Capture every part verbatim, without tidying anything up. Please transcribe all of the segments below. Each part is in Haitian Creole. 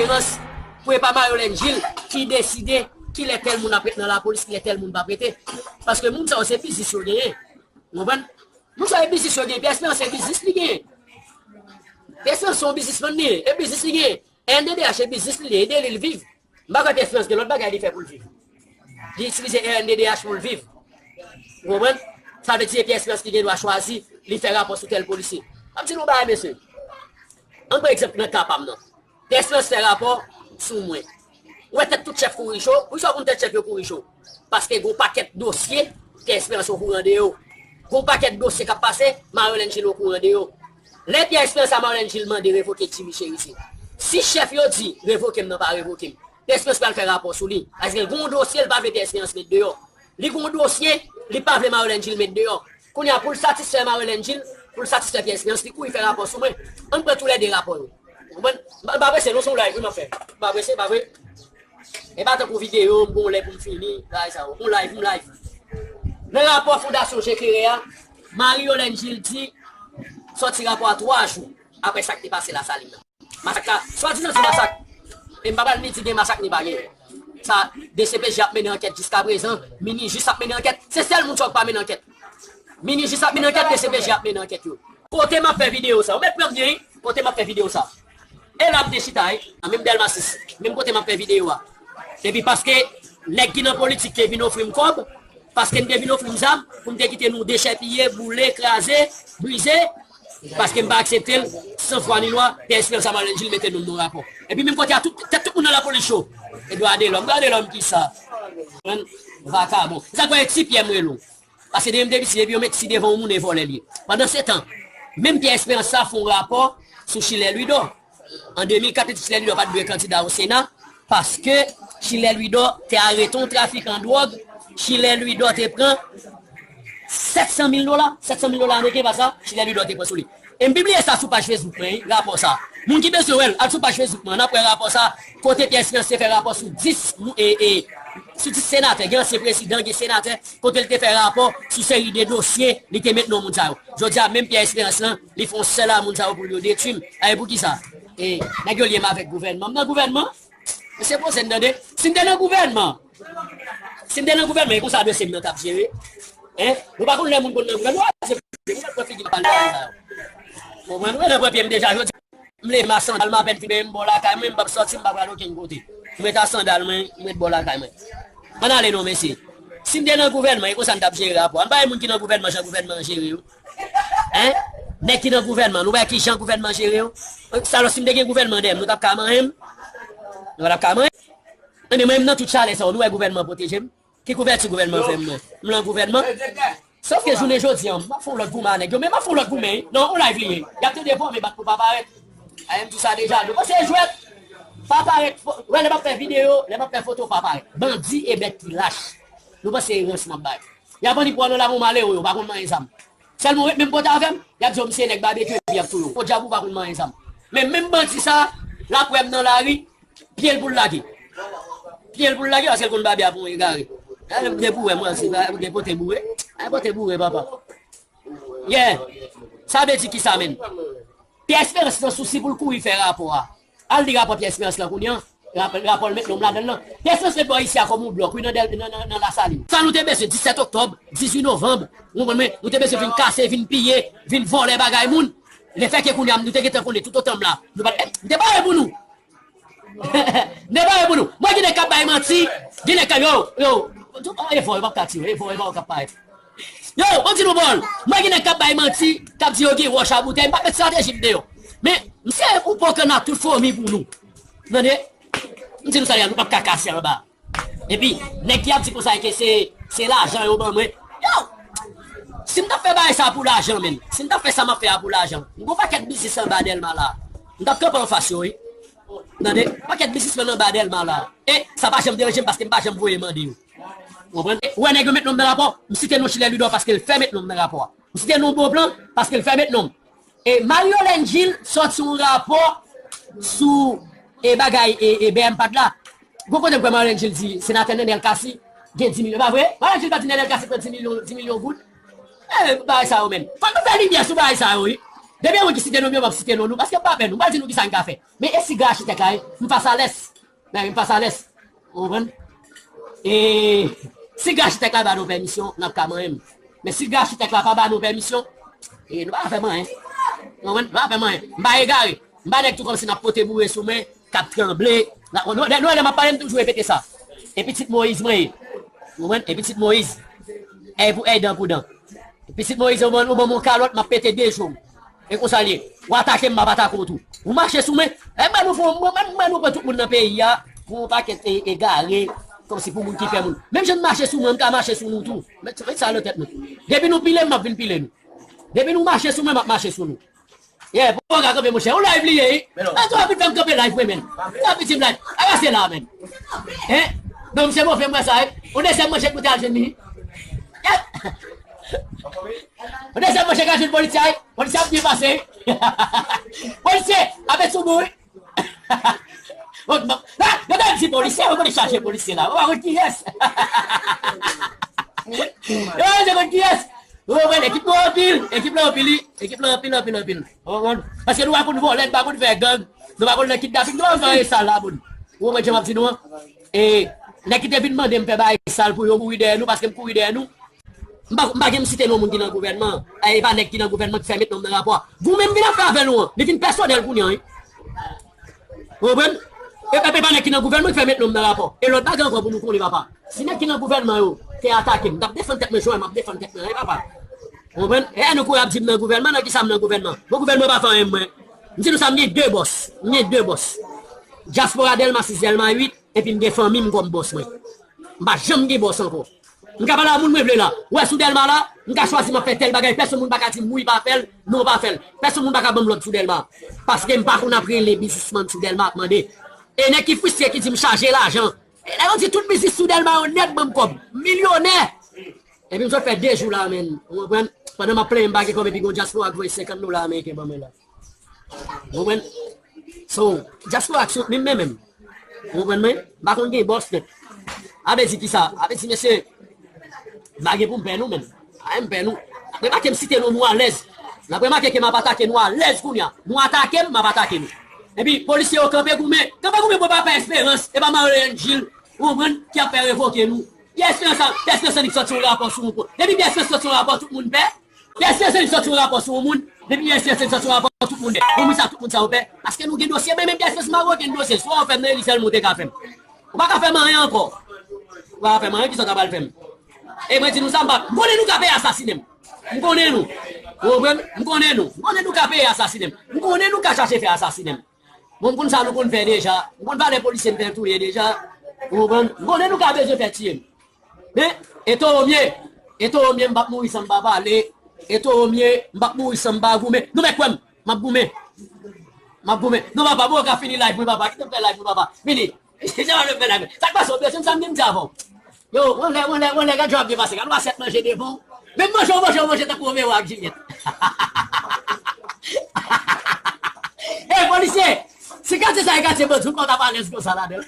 Esperans, pou e pa Maryolène Gilles ki deside kilè tèl moun ap ret nan lapolis, kilè tèl moun p ap rete. Paske moun sa yo se biznis yo genyen. Ou konprann? Moun sa yo e biznis yo genyen, Pierre Esperans se biznis li genyen. Pierre Esperans se yon biznismann li ye, e biznis li genyen. R N D D H e biznis li ye, e de li l viv. M pa kwè Pierre Esperans gen lòt bagay li fè pou l viv. Li itilize R N D D H pou l viv. Ou konprann? Sa vle di se Pierre Esperans ki gen dwa chwazi, li fè rapò sou tèl polisye. M ap di nou yon bagay, mesye. Ann pran egzanp nan ka pa m nan. Pierre Esperans fè rapò sou mwen. Ou wè tèt tout chèf kouri cho? Poukisa w konn tèt chèf yo kouri cho? Paske gon pakèt dosye Pierre Esperans okouran de yo. Gon pakèt dosye k ap pase, Maryolène Gilles okouran de yo. Lè Pierre Esperans a Maryolène Gilles mande revoke Jimmy Chérisier. Si chèf yo di revoke m nan pa revoke m, Pierre Esperans pral fè rapò sou li. Paske gon dosye l pa vle Pierre Esperans met deyò. Li gon dosye, li pa vle Maryolène Gilles met deyò. Kounye a, pou l satisfè Maryolène Gilles, pou l satisfè Pierre Esperans, li kouri fè rapò sou mwen. Ann pran toulède rapò yo. Ou konprann? M pa prese non, se yon live wi m ap fè. M pa prese, pa vre? E pa tankou videyo, m gon lè pou m fini, bagay sa yo. Yon live, m live. Nan rapò Fondasyon Je Klere a, Maryolène Gilles di sòti rapò a twa jou apre sa k te pase Lasalin nan. Masak la, swadizan se masak. E m pa pral ni di gen masak ni pa gen. Sa, D C P J ap mennen ankèt jiskaprezan, Minijis ap mennen ankèt. Se sèl moun sa yo k pa mennen ankèt. Minijis ap mennen ankèt, D C P J ap mennen ankèt yo. Kote m ap fè videyo sa? Ou mèt pran m byen, wi. Kote m ap fè videyo sa? E la m te chita, wi. Nan menm Dèlma sis. Menm kote m ap fè videyo a. Epi paske nèg ki nan politik te vin ofri m kòb, paske m te vin ofri m zam, pou m te kite nou dechèpiye, boule, kraze, brize, paske m pa aksepte l, san fwa ni lwa, Pierre Esperans a Maryolène Gilles mete non m nan rapò. Epi menm kote a, tout, tèt tout moun nan lapolis cho. Edouard Delhomme, Edouard Delhomme kisa? Konprann? Vakabon. Sa kwè e Ti Pyè m rele w. Paske depi m te piti, depi yo met Ti devan yon moun, e vòlè l ye. Pandansetan, menm Pierre Esperans sa fè yon rapò sou Chilè Louidor. An de mil kat, li di Chilè Louidor pa t dwe kandida o Sena, paske Chilè Louidor te arete yon trafikan dwòg, Chilè Louidor te pran sèt san mil dola, sèt san mil dola ameriken, pa sa, Chilè Louidor te pran sou li. E m pibliye sa sou paj Facebook mwen, wi, rapò sa. Moun ki bezwen wè l, al sou paj Facebook mwen, n ap wè rapò sa, kote Pierre Esperans te fè rapò sou dis, e, e, sou dis senatè, gen ansyen prezidan, gen senatè, kote l te fè rapò sou seri de dosye, li te met non moun sa yo. Jodi a, menm Pierre Esperans lan, li fè yon sèl a moun sa yo pou l yo detwi m. A, e poukisa? E, nèg yo lye m avèk gouvènman. M nan gouvènman? Mesye poze n tande. Si m te nan gouvènman, si m te nan gouvènman, e konsa dosye m nan t ap jere? Hein? Nou pa konn lè moun konn nan gouvènman. Ou pa se moun pran figi m pale bagay sa yo. Konprann? Ou wè nan pran pye m deja jodi. M leve m a sandal, m apèn fin benyen m bò lakay mwen, m p ap sòti, m pa pral okenn kote. M ret a sandal mwen, m ret bò lakay mwen. Ann ale non, mesye. Si m te nan gouvènman, e konsa n t ap jere rapò. Ann bay moun ki nan gouvènman jan gouvènman an jere yo. Hein? Nèg ki nan gouvènman, nou wè ki jan gouvènman jere yo? Sa lò, si m te gen gouvènman dèyè m, nou t ap ka manyen m? Nou pa t ap ka manyen m? Ebyen, mwen menm nan tout chalè sa yo, nou wè gouvènman pwoteje m? Ki kouvèti gouvènman fè m mwen? M nan gouvènman? Sòf ke jounen jodi a, m ap fè yon lòt goumen a nèg yo, men m ap fè yon lòt goumen, wi. Non, yon live li ye. Y ap tande fò, men bat pou pa parèt. A, m di sa deja, nou panse e jwèt? Pa parèt, fò, wè, lè m ap fè videyo, lè m ap fè foto, pa parèt. Bandi e bèt ki lach. Nou panse e rans m ap bay. Y ap annik pran nan la, yon malere, yo pa konn manyen zam. Sèlman w ret menm kote avè m, y ap di w m se nèg babekyou epi y ap touye w. Podyab ou pa konn manyen zam. Men menm bandi sa, l ap wè m nan lari, pye l pou l lage. Pye l pou l lage paske l konn babe a pou yon egare. Depi w wè m ranse, gen pote boure. Ay, pote boure, papa. Yeah. Sa vle di kisa, menm? Pierre Esperans nan sousi pou l kouri fè rapò a. Al li rapò Pierre Esperans lan kounye a. Rapò, rapò l met non m ladan l lan. Pierre Esperans met bò isi a kòm yon blòk, wi, nan, nan, nan, nan Lasalin. Sa nou te bezwen disèt oktòb, dizuit novanm, ou konprann mwen, nou te bezwen vin kase, vin piye, vin vòlè bagay moun. Lefètke kounye a, nou te gentan konnen toutotan m la. Nou pa t, m te pare pou nou. M te pare pou nou. Mwen gen nèg k ap bay manti, gen nèg k ap, yo, yo, e vò, yo p ap ka tire, e vò, e vò k ap parèt. Yo, ban m di nou bòl. Mwen gen nèg k ap bay manti, k ap di yo gen wòch a boutèy, m p ap met estrateji m deyò. Men, m se yon pokana tout fomi pou nou. Tande? M di nou sa, nou p ap ka kase anba. Epi, nèg ki ap di konsa ke se, se lajan yo ban mwen. Yo! Si m t ap fè bagay sa pou lajan, menm, si m t ap fè sa m ap fè a pou lajan, m gon pakèt biznis anba Dèlma la. M t ap kanpe anfas yo, wi. Tande? Pakèt biznismenn anba Dèlma la. E sa pa janm deranje m paske m pa janm voye mande yo. Ou konprann? Ou wè nèg yo met non m nan rapò, m site non Chilè Louidor paske l fè met non m nan rapò a. M site non Bonplan paske l fè met non m. E Maryolène Gilles sòti yon rapò sou, e, bagay, e, e, B M pad la. Gon kote m kwè Maryolène Gilles di senatè Nenel Cassy gen dis milyon, pa vre? Maryolène Gilles pa di Nenel Cassy pran dis milyon, dis milyon goud? E, bagay sa yo menm. Fòk nou fè limyè sou bagay sa yo, wi. Depi yon moun ki site non m, yo p ap site non nou, paske m pa pè nou, m pral di nou kisa n ka fè. Men e siga achitèk la, wi, m fas alès. Men wi, m fas alès. Ou konprann? E siga achitèk la ba nou pèmisyon, n ap ka manyen m. Men siga achitèk la pa ba nou pèmisyon, e nou pa ka fè manyen. Ou konprann? Nou pa ka fè manyen. M pa egare. M pa nèg tou kòmsi n ap pote boure sou mwen, k ap tranble. Nou, nou, nou, lè m ap pale, m toujou repete sa. E pitit Moyiz mwen ye. Ou konprann? E pitit Moyiz. Èy pou èy, dan pou dan. Pitit Moyiz, ou ban, ou ban m yon kalòt, m ap pete de jou. E konsa l ye. Ou atake m, m ap atake w tou. Ou mache sou mwen. E ban nou fè, ban, ban, ban nou pran tout moun nan peyi a pou yon pakèt e, egare, kòmsi pou moun ki pè moun. Menm jan n mache sou mwen, m ka mache sou nou tou. Met, met sa nan tèt nou. Depi nou pile m, m ap vin pile nou. Depi nou mache sou mwen, m ap mache sou nou. Yeah, pou w ka kanpe, monchè. Ou live li ye, wi. Men non. An, tou rapid fè m kanpe live mwen menm. Tou rapid di m live. A pase la menm. Hein? Donk, misye move m wè sa, wi. Ou desann manchèt pou te al jwenn li. Yeah. Ou desann manchèt ka jwenn polisye, wi. Polisye ap byen pase, wi. Polisye, ap sou mwen, wi. Bon, bon. Ah, yo ta di polisye, yo konn chache polisye la. Ou pa konn kiyès. Yo pa konn kiyès. Ou konprann, ekip nou anpil, ekip la anpil, wi. Ekip la anpil, anpil, anpil. Ou konprann? Paske nou pa konn vòlè, nou pa konn fè gang, nou pa konn nan kidnaping, nou pa konn fè anyen sal la, moun. Ou konprann jan m ap di nou an? E nèg ki te vin mande m fè bagay sal pou yo kouri dèyè nou, paske m kouri dèyè nou. M pa, m pa gen m site non moun ki nan gouvènman. E pa nèg ki nan gouvènman ki fè met non m nan rapò a. Goumen m vin ap fè avè nou an, li vin pèsonèl kounye a, wi. Ou konprann? E, e, e pa nèg ki nan gouvènman ki fè met non m nan rapò. E lòt bagay ankò pou nou konnen, papa. Si nèg ki nan gouvènman yo te atake m, m t ap defann tèt mwen, jan m ap defann tèt mwen an, wi, papa. Ou konprann? E nou kouri ap di m nan gouvènman, nan kisa m nan gouvènman? Bon, gouvènman pa fè anyen mwen. M di nou sa, m gen de bòs. M gen de bòs. Dyaspora Dèlma sis, Dèlma uit, epi m gen fanmi m kòm bòs mwen. M pa janm gen bòs ankò. M ka pale a moun mwen vle la. Ou wè sou Dèlma la, m ka chwazi m ap fè tèl bagay, pèsonn moun pa ka di m wi pa fè l, non pa fè l. Pèsonn moun pa ka ban m lòd sou Dèlma. Paske m pa konn ap rele biznismann sou Dèlma ap mande. E nèg ki fristre ki di m chaje lajan. E nèg yo di tout biznis sou Dèlma yo nèt ban m kòb. Milyonè. Epi m sot fè de jou la, menm. Ou konprann? Pandan m ap plenyen m pa gen kòb epi gon dyaspora k voye senkant dola ameriken ban mwen la. Ou konprann? So, dyaspora k soutni m, men menm. Ou konprann mwen? M pa konn gen bòs nèt. A vle di kisa? A vle di, mesye, m pa gen pou m pè nou, menm. A, m pè nou. N ap remake m site non nou alèz. N ap remake ke m ap atake nou alèz kounye a. Nou atake m, m ap atake nou. Epi, polisye yo kanpe goumen. Kanpe goumen pou papa Esperans, e pa Mario Angel, ou konprann, ki ap fè revoke nou. Piyè Esperans sa, Piyè Esperans sa li sòti yon rapò sou yon moun. Depi Piyè Esperans sòti yon rapò, tout moun pè. Piyè Esperans sa li sòti yon rapò sou yon moun. Depi Piyè Esperans sa li sòti yon rapò, tout moun pè. Bon, moun sa, tout moun sa yo pè. Paske nou gen dosye, men, men Piyè Esperans maroken dosye. Swa w fè m nan eli sèlman w te ka fè m. Ou pa ka fè m anyen ankò. Ou pa ka fè m anyen, kisa w ta pral fè m? E mwen di nou sa, m pa, m konnen nou ka peye asasinen m. M konnen nou. Ou konprann? M konnen nou. M konnen nou ka peye asasinen m. M konnen nou ka chache fè asasinen m. Bon, m konn sa nou konn fè deja. M konn valè polisye m fè touye deja. Ou konprann? M konnen nou ka bezwen fè tiye m. Men, e towo m ye. E towo m ye, m p ap mouri san m pa pale. E towo m ye, m p ap mouri san m pa goumen. Nou mèt kwè m, m ap goumen. M ap goumen. Non, papa, bon, ka fini live mwen, papa. Kite m fè live mwen, papa. Vini. Jan m ap fè live mwen. Sa k pase w, byen, se sa m te di avan w. Yo, mwen lè, mwen lè, mwen lè, gad jan w ap depase, gad w asyèt manje devan w. Menm manje w manje, w manje tankou Romeo ak Juliet. Ey, polisye! Si katye sa e katye bandi, ou pa t ap alèz konsa ladan l.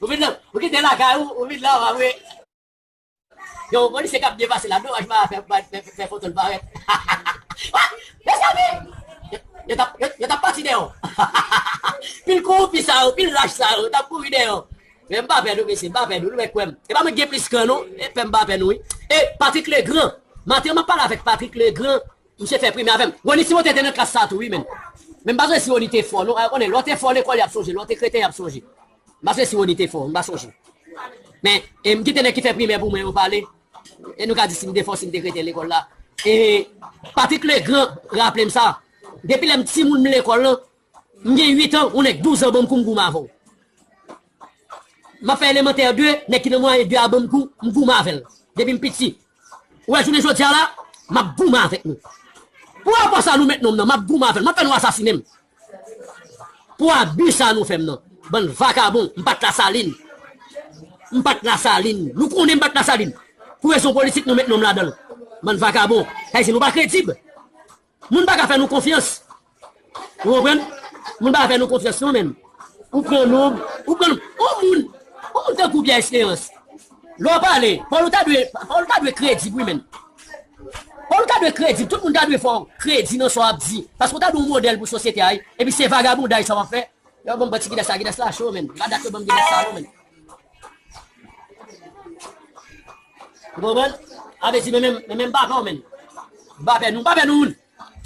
Ou vin la, ou kite lakay ou, ou vin la, w ap wè. Yon polisye k ap byen pase la, domaj pa fè, pa fè, fè, fè foto l parèt. Mezanmi! Yo, yo t ap, yo, yo t ap pati dèyè w. Pil kowonpi sa yo, pil lach sa yo, yo t ap kouri dèyè w. Men m pa pè nou, mesye, m pa pè nou, nou mèt kwè m. E pa mwen ki gen plis kran, non. E pè m pa pè nou, wi. E Patrick Legrand, maten an m ap pale avèk Patrick Legrand, misye fè premye avè m. Rony Timote te nan klas sa tou, wi, menn. Men m pa sonje si Rony te fò, non. A, konnen, lè w te fò lekòl, y ap sonje, lè w te kreten, y ap sonje. M pa sonje si Rony te fò, m pa sonje. Men, e m kite nèg ki fè primè pou mwen yo pale. E nou ka di si m te fò, si m te kreten lekòl la. E Patrick Legrand raple m sa. Depi lè m timoun m lekòl lan, m gen uit an, yon nèg douz an ban m kou, m goumen avè w. M ap fè elemantè de, nèg ki nan mwayen de a ban m kou, m goumen avè l. Depi m piti. Ou wè jounen jodi a la, m ap goumen avèk nou. Pou rapò sa nou met non m nan, m ap goumen avè l. M ap fè nou asasinen m. Pou abi sa nou fè m nan. Bann vakabon, m pa t Lasalin. M pa t Lasalin. Nou konnen m pa t Lasalin. Pou rezon politik nou met non m ladan l. Bann vakabon. Sa vle di nou pa kredib. Moun pa ka fè nou konfyans. Ou konprann? Moun pa ka fè nou konfyans non, menn. Ou pran non, ou pran non. Yon moun, yon moun tankou Pierre Espérance. Lè w pale, pawòl ou ta dwe, pawòl ou ta dwe kredib, wi, menn. Pawòl ou ta ta dwe kredib, tout moun ta dwe fè w kredi nan sa w ap di. Paske w ta dwe yon modèl pou sosyete a, wi. Epi se vagabondaj sa w ap fè. Yo, ban m pran ti Guinness la, Guinness la cho, menn. Pa dat yo ban m Guinness la, non, menn. Ou konprann? A vle di, men menm, men menm m pa pè w, menn. M pa pè nou, m pa pè nou youn.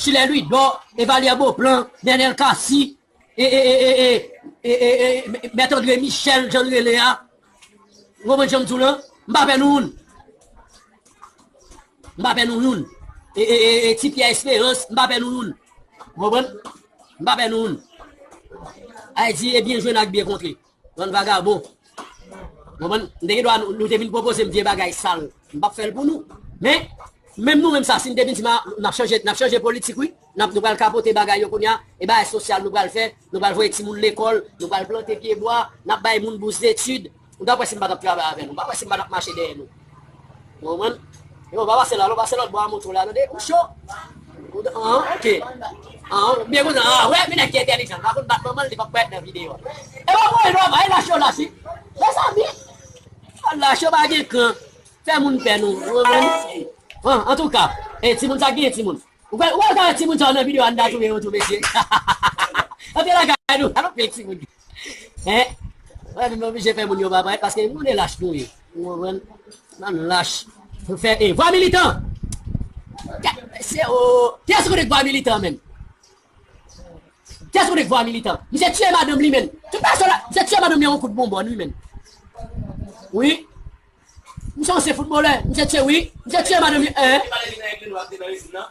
Chilè Louidor, Evalière Beauplan, Nènèl Cassy, e, e, e, e, e, e, e, e, Mèt André Michel, jan l rele a. Ou konprann jan m di w lan? M pa pè nou youn. M pa pè nou youn. E, e, e, e, Ti Pyè Esperans, m pa pè nou youn. Ou konprann? M pa pè nou youn. Ayiti, e byen jwenn ak byen kontre. Bann vagabon. Konprann? M te gen dwa, nou, nou te vin pwopoze m vye bagay sal. M p ap fè l pou nou. Men, menm nou menm sa, si n te vin di m a, n ap chanje, n ap chanje politik, wi. N ap, nou pral kapote bagay yo kounye a. E bagay sosyal nou pral fè. Nou pral voye timoun lekòl. Nou pral plante pyebwa. N ap bay moun bous detid. Ou ta kwè si m pa t ap travay avè nou. Ou pa kwè si m pa t ap mache dèyè nou. Ou konprann? Yo, pa pase la, non, pase lòt bò a moto la, tande. Ou cho? Ou, an, ok. An, byen konsa, an, wè, men nèg ki entèlijan, pa konn bat manman l, li p ap parèt nan videyo a. E pa mwen, non, pa, e lach yo lach, wi. Mezanmi, lach yo pa gen kran. Fè moun pè nou, ou konprann? An, antouka, e, timoun sa gen timoun. Ou wè, ou wè timoun sa nan videyo a, n ta touye yo tou, mesye. Antre lakay nou, alò pil timoun. Hein? Wè, nou oblije fè moun yo pa parèt, paske moun e lach nou ye. Ou konprann? Nan lach. Fè, e, vwa militan! Se, o, kiyès kote vwa militan, menn? Kiyès kote vwa militan? Misye tiye madanm li, menn. Tout pèsòn la, misye tiye madanm li a yon kout bonbòn, wi, menn. Wi. Misye ansyen foutbolè. Misye tiye, wi. Misye tiye madanm li. Hein?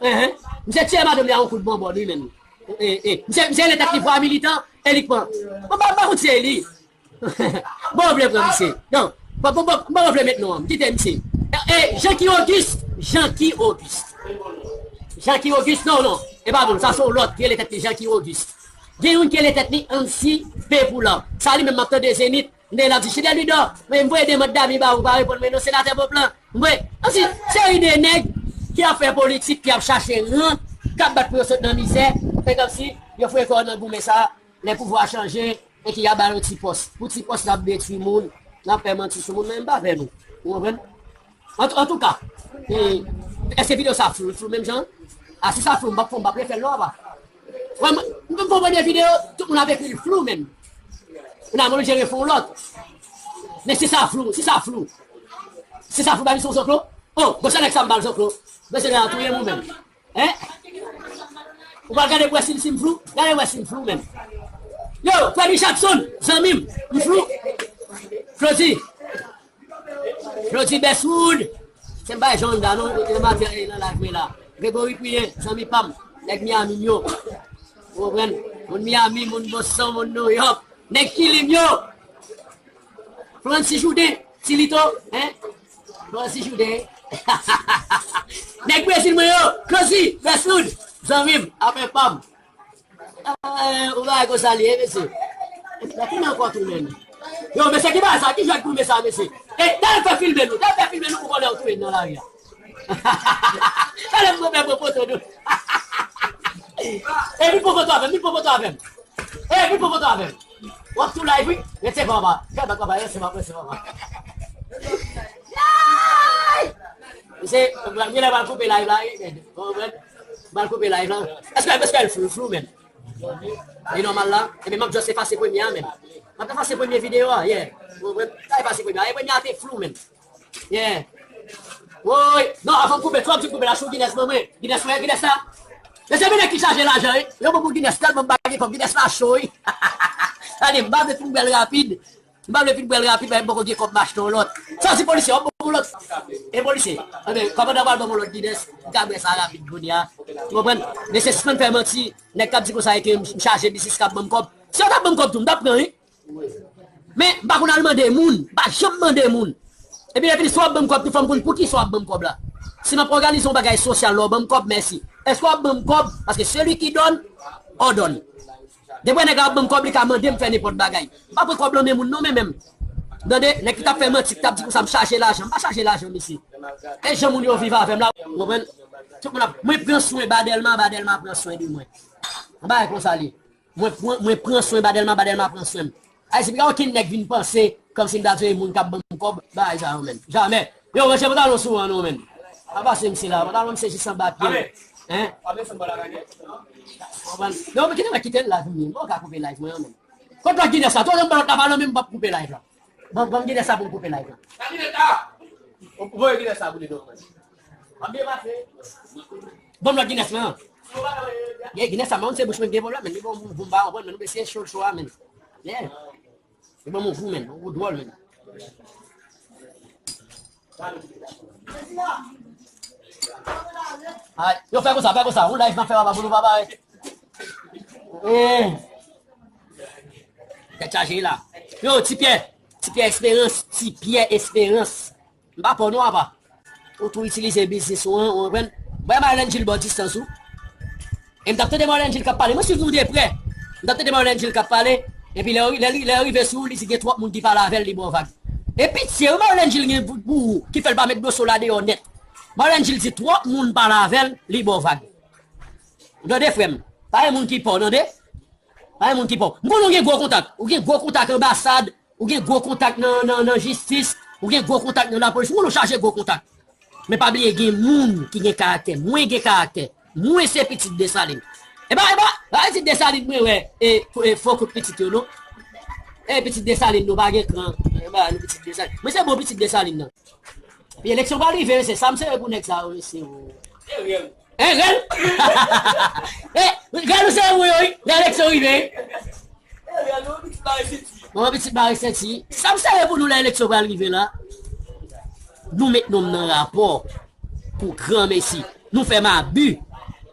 Hein? Misye tiye madanm li a yon kout bonbòn, wi, menn. E, e, misye, misye rele tèt li vwa militan, e li k pran. Bon, ba, ba, kout se li. Bon, vle pran misye. Non. Bon, bon, bon, bon, vle met non, kite misye. E, e, Jeancky Auguste, Jeancky Auguste. Jeancky Auguste, non, non. E pa bon, sa se yon lòt ki rele tèt li Jeancky Auguste. Gen youn ki rele tèt li Ansi Pepoulan. Sa li menm m ap tande Zenith. M te la di, Chilè Louidor, men m voye demann dami ba ou, pa reponn mwen non, senatè Beauplan. M voye, ansi, seri de nèg ki ap fè politik, ki ap chache rant, k ap bat pou yo sot nan mizè, fè kòmsi yo foure kò yo nan goumen sa, lè pouvwa chanje, e ki ap ba yo ti pòs. Pou ti pòs, n ap detwi moun, n ap fè manti sou moun, men m pa pè nou. Ou konprann? An, antouka, e, èske videyo sa flou, flou menm jan? A, si sa flou, m p ap, m p ap refè l non, apa. Wè, m, m, m fè yon premye videyo, tout moun ap ekri l flou menm. Ou nan mwen jere fè yon lòt. Men si sa flou, si sa flou. Si sa flou, ba misye yon zoklo. O, bon, se nèg sa m ba l zoklo. Bon, se nèg la touye m ou menm. Hein? Ou pral gade pou wè si, si m flou? Gade wè si m flou menm. Yo, frè Richardson, zanmi m, m flou. Claudy. Claudy Bestwood. Se m bay Jonda non, e maten e nan live mwen la. Gregory Priyen, zanmi pa m, nèg Miami m yo. Ou konprann? Moun Miami, moun Boston, moun New York. Nèg Kilim yo. Francis Jouden, Tilito, hein? Francis Jouden. Nèg Brezil mwen yo, Claudy Bestwood, zanmi m, afè pa m. Eh, ou bagay konsa li ye, mesye. Nan ki men ankò tou menm? Yo, mesye, ki bagay sa? Ki jwèt goumen sa, mesye? E, dal fè filme nou, dal fè filme nou pou vòlè yo touye n nan lari a. Talè m pran foto nou. E, vin pran foto avè m, vin pran foto avè m. E, vin pran foto avè m. W ap tou live, wi. Rete papa. Gade papa, rete papa, rete papa. Yay! Mesye, mwen lè pral koupe live la, wi, men. Ou konprann? Pral koupe live la. Èske, èske l flou, flou, men? Li nòmal la? Ebyen, m ap just efase premye a, men. M ap efase premye videyo a, yeah. Ou konprann? Sa efase premye a. E premye a te flou, men. Yeah. Woy. Non, avan m koupe, twòp di koupe la sou Guinness, ban mwen. Guinness, wè, Guinness la. Mesye, men nèg ki chaje lajan, wi. Yo, bon pou Guinness, tèlman m pa gen kòb, Guinness la cho, wi. Gade, m pa vle fin bwè l rapid. M pa vle fin bwè l rapid, paske m poko gen kòb m achte yon lòt. Sa se polisye, w ap ban m yon lòt. E polisye. Ebyen, kòmandan pral ban m yon lòt Guinness, m ka bwè sa rapid kounye a. Ou konprann? Men se sispann fè manti, nèg k ap di konsa e ke m chaje biznis k ap ban m kòb. Si yo t ap ban m kòb tou, m t ap pran, wi. Men, m pa konn al mande moun, m pa janm mande moun. Epi lè fini, si w ap ban m kòb tou, fò m konn poukisa w ap ban m kòb la. Si m ap òganize yon bagay sosyal la, w ban m kòb, mèsi. Èske w ap ban m kòb? Paske celui qui donne, ordonne. Depi nèg la ap ban m kòb, li ka mande m fè nenpòt bagay. M pa pran kòb lan men moun non, men menm. Tande, nèg ki t ap fè manti, ki t ap di konsa m chaje lajan, m pa chaje lajan, mesye. E jan moun yo viv avè m la, ou konprann? Tout moun ap, mwen pran swen Badelma, Badelma pran swen de mwen. Yon bagay konsa li. Mwen pran, mwen pran swen Badelma, Badelma pran swen m. Ayiti, pa gen okenn nèg vin panse kòmsi m ta dwe moun k ap ban m kòb, bagay sa yo menm. Jamè. Yo, ranje pantalon sou an non, menm. Pa pase misye la, pa pale misye jis anba pye. Hein? Konprann? Non, men kite mwen kite l la vini. Mwen ka koupe live mwen an menm. Kot lòt Guinness la? Tout lè m ba lòt la pale menm m p ap koupe live la. Bon, bon Guinness la pou m koupe live la. Sa Guinness la? Voye Guinness la pou li non. Anbyen pase. Bon lòt Guinness la. Ye Guinness la, mwen se bouch mwen gen pwoblèm, men li bon pou m ba konprann, men nou mesye cho cho a men. Yeah. Li ban m yon gou, menn. Yon gou dwòl, menn. Ay, yo fè konsa, fè konsa. Yon live m ap fè papa pou nou pa parèt. Eh. Tèt chaje la. Yo, Ti Pyè. Ti Pyè Esperans. Ti Pyè Esperans. M pa pè w non, apa. Ou tou itilize biznis ou an, ou konprann? Bay Marlène Gilles bò distans ou. E m t ap tande Marlène Gilles k ap pale. Mwen swiv nou de prè. M t ap tande Marlène Gilles k ap pale. Epi lè, lè, lè rive sou ou, li di gen twòp moun ki pale avè l, li ba w vag. E pitye wi Marlène Gilles gen pou, pou ou, ki fè l pa met dosye w la deyò nèt. Marlène Gilles di twòp moun pale avè l, li ba w vag. Ou tande, frè m? Pa gen moun ki pè w, tande? Pa gen moun ki pè w. M konnen w gen gwo kontak. Ou gen gwo kontak anbasad. Ou gen gwo kontak nan, nan, nan jistis, ou gen gwo kontak nan lapolis, ou konn ou chaje gwo kontak. Men pa bliye gen moun ki gen karaktè. Mwen gen karaktè. Mwen se pitit Desalin. E pa, e pa, pa pitit Desalin mwen wè, e, e fo kout pitit yo non. E pitit Desalin nou pa gen kran. E pa nou pitit Desalin. Mwen se bon pitit Desalin nan. Epi eleksyon pral rive, se sa m sere pou nèg sa yo, mesye. E rèl. E rèl? E rèl ou sere pou yo, wi. Lè eleksyon rive, wi. Mwen pitit Marie Senti. Sa m sere pou nou lè eleksyon pral rive la. Nou met non m nan rapò pou granmesi. Nou fè m abi.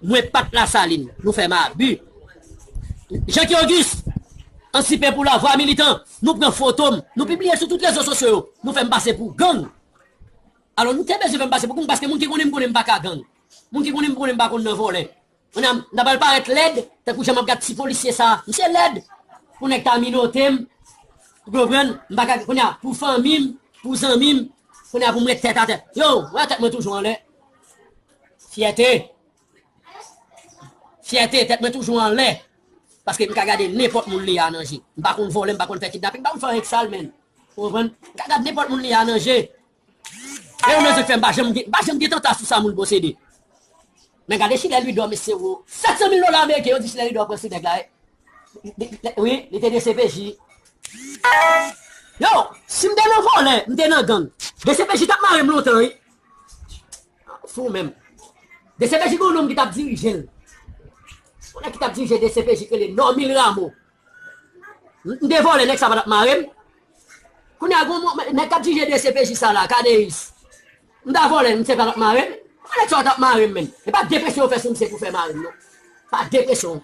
Mwen pa t Lasalin. Nou fè m abi. Jean Guy Auguste, Ansipen pou Lavwa Militan, nou pran foto m, nou pibliye sou tout rezo sosyo yo. Nou fè m pase pou gang. Alò, nou te bezwen fè m pase pou gang, paske moun ki konnen m konnen m pa ka gang. Moun ki konnen m konnen m pa konn nan vòlè. Kounye a, m ta pral parèt lèd, tankou jan m ap gad ti polisye sa. Misye lèd. Pou nèg ta minote m. Ou konprann? M pa ka, kounye a, pou fanmi m, pou zanmi m, kounye a, pou m ret tèt atè. Yo, wè tèt mwen toujou anlè. Fyète. Fyète, tèt mwen toujou anlè. Paske m ka gade nenpòt moun li a nan je. M pa konn vòlè, m pa konn fè kidnaping, m pa konn fè anyen k sal, menn. Ou konprann? M ka gad nenpòt moun li a nan je. E yo menm se fè m pa janm gen, m pa janm gen tanta sou sa moun posede. Men gade Chilè Louidor, mesye wo. Sèt san mil dola ameriken, yo di Chilè Louidor pran sou nèg la, wi. Wi, li te D C P J. Yo, si m te nan vòlè, m te nan gang, D C P J t ap mare m lontan, wi. Fou menm. D C P J gen yon nonm ki t ap dirije l. Yon nèg ki t ap dirije D C P J ki rele Normil Rameau. M, m te vòlè, nèg sa pa t ap mare m. Kounye a, gon mo-, nèg k ap dirije D C P J sa la, Kadeis. M ta vòlè, misye pa t ap mare m. Kòman nèg sa yo t ap mare m, menn? E pa de presyon yo fè sou misye pou fè mare m, non. Pa de presyon.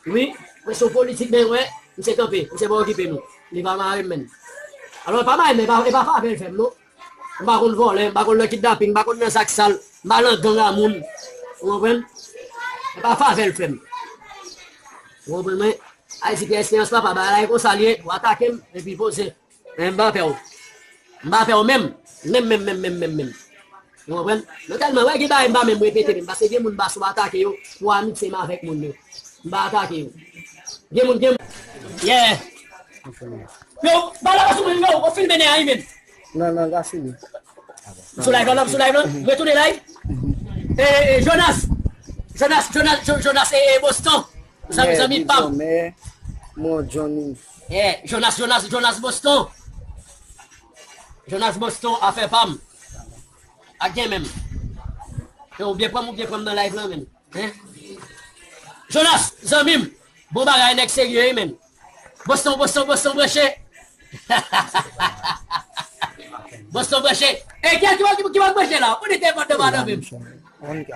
Wi, presyon politik, men wè, misye kanpe, misye pa okipe nou. Li pa mare m, menn. Alò, e pa mare m, e pa, e pa favè l fè m, non. M pa konn vòlè, m pa konn nan kidnaping, m pa konn nan zak sal, m pa nan gang a moun. Ou konprann? E pa favè l fè m. Ou konprann mwen? Ayiti, Pyè Esperans papa, bagay la e konsa l ye, ou atake m, epi poze. Men m pa pè w. M pa pè w menm. Menm, menm, menm, menm, menm, menm. Ou konprann? Non tèlman, wè gen bagay m pa menm repete menm, paske gen moun m pa sou atake yo pou amitye m avèk moun yo. M pa atake yo. Gen moun, gen moun. Yeah. Yo, bagay la pa sou mwen, yo, ou filme nèg a wi menm. Non, non, l pa fini. M sou live la, m sou live la. M retounen live. E, e, e, Jonas. Jonas, Jonas, Jo-, Jonas, e, e, Boston. Zanmi, zanmi pa m. Mon Johnny. Yeah, Jonas, Jonas, Jonas Boston. Jonas Boston, afè pa m. Ak gen menm. Yo, ou byen pran m, ou byen pran m nan live la, menm. Hein? Jonas, zanmi m. Bon bagay, nèg serye, wi, menm. Boston, Boston, Boston, branche. Boston, branche. E, ki, ki, ki, ki pa branche la? Ou di te vòt devan nan menm. Hein?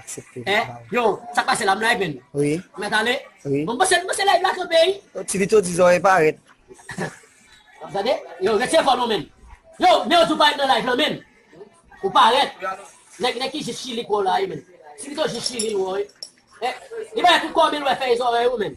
Yo, sa k pase la, m live, menm. Wi. Mèt ale? Wi. Bon, m panse, m panse live la kanpe, wi. Ti Vito di zòrèy parèt. W ap tande? Yo, rete fò non, menm. Yo, men yo di w parèt nan live lan, menm. Ou parèt. Nèg, nèg ki jis chili k wè w la, wi, menm. Ti Vito jis chili l wè w, wi. Eh, li parèt tout kò, men l wè fèy zòrèy ou, menm.